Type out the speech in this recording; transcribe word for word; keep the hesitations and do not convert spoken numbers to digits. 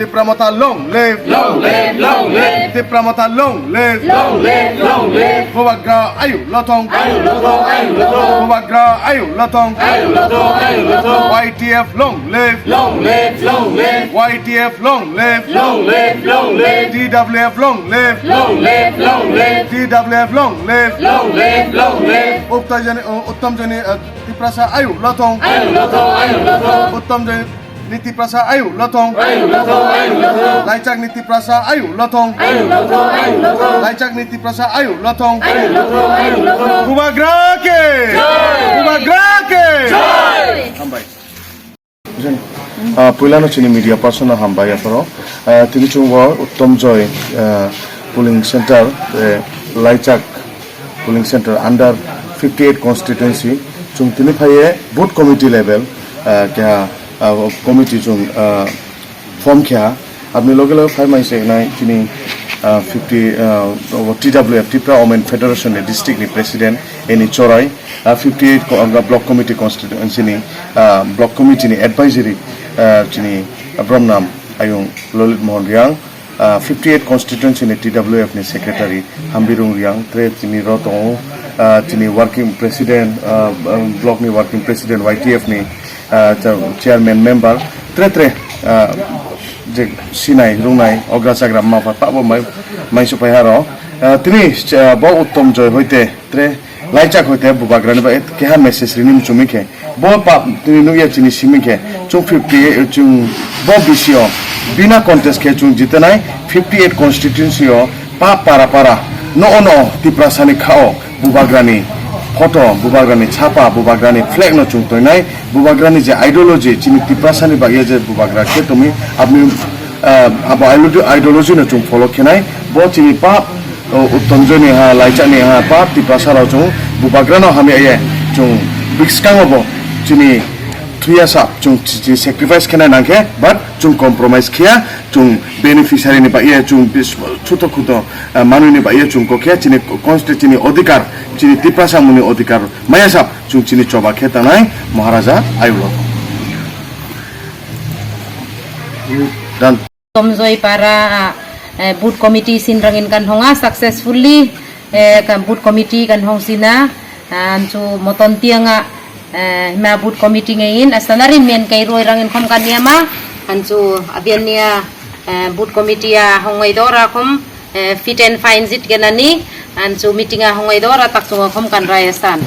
Tipra Motha long live. Long live, long live. Tipra Motha long live. Long live, long live. Bubagra ayu lothong. Ayu lothong, ayu lothong. Bubagra ayu lothong. Ayu lothong, ayu lothong. Y T F long live. Long live, long live. Y T F long live. Long live, long live. T W F long live. Long live, long live. T W F long live. Long live, long live. Uttam Joy ni, uh, Uttam Joy ni, uh, Tiprasa ayu lothong. Ayu lothong, ayu lothong. Uttam Joy ni Tiprasa ayu lothong. Ayu lothong, ayu lothong. Laichak ni Tiprasa ayu lothong. Ayu lothong, ayu lothong. Laichak ni Tiprasa ayu lothong. Ayu lothong, ayu lothong. Bubagra ke. Jai. Bubagra ke. Jai. Hambai. Ah, puilano chini media person no hambai apharo. Ah, tini chwng bo Uttam Joy, ah, polling center, eh, Laichak polling center under fifty eight constituency chwng tini phaiye booth committee level, ah, keha, ah, committee chwng, ah, form kheha. Aboni loge loge phai mai se nai chini, ah, fifty, ah, T W F, Tripura Women Federation ni district ni president, eni chorai, ah, fifty eight ko-, ah, block committee constituency ni, ah, block committee ni advisory, ah, chini Bromnam Ayung Lolit Mohan Riang, ah, fifty eight constituency ni T W F ni secretary Hambirung Riang, tre chini ro tongo, ah, chini working president, ah, ah, block ni working president Y T F ni, ah, cha-, chairman member, tre tre, ah, je sinai, rungnai, ogra chagra, mapha, tabo mai, mai supai haro. Ah, tini, ah, bo Uttam Joy hoite, tre Laichak hoite Bubagrani bai keha message rini muchungmi khe. Bo pap tini nukya chini simi khe. Chung fifty, chung bo B C o bina contest khe chung jitanai fifty eight constituency o pa para para no ono Tiprasani khao Bubagrani photo, Bubagrani chapa, Bubagrani flag no chung toinai, Bubagrani je ideology chini Tiprasani bagya je Bubagra khe tumi abni, ah, abo ideology, ideology no chung follow khenai, bo chini pa, o, Uttam Joy ni ha, Laichak ni ha, pa Tiprasa rok chung Bubagra no hamya ye chung bwskango bo chini thuyasa chung chi, chi sacrifice khenai nangkhe, but chung compromise khiya, chung beneficiary ni bagya chung bis-, chuto khuto, ah, manwi ni bagya chung kokhe chini constituency ni odhikar, chini Tiprasa muni odhikar maya sap chung chini choba khe tanai Maharaja ayulo. Dan. Tomjoi para, eh, booth committee sin rangin kan honga successfully, eh, kan booth committee kan hong sina, ah, anchu moton tianga, eh, hima booth committee ngain asanari men kai roi rangin khom kan niama, anchu abian nia, eh, booth committee a hongai dora khom, eh, fit and fine jit genani, anchu meeting a hongai dora tak chunga khom kan raya san.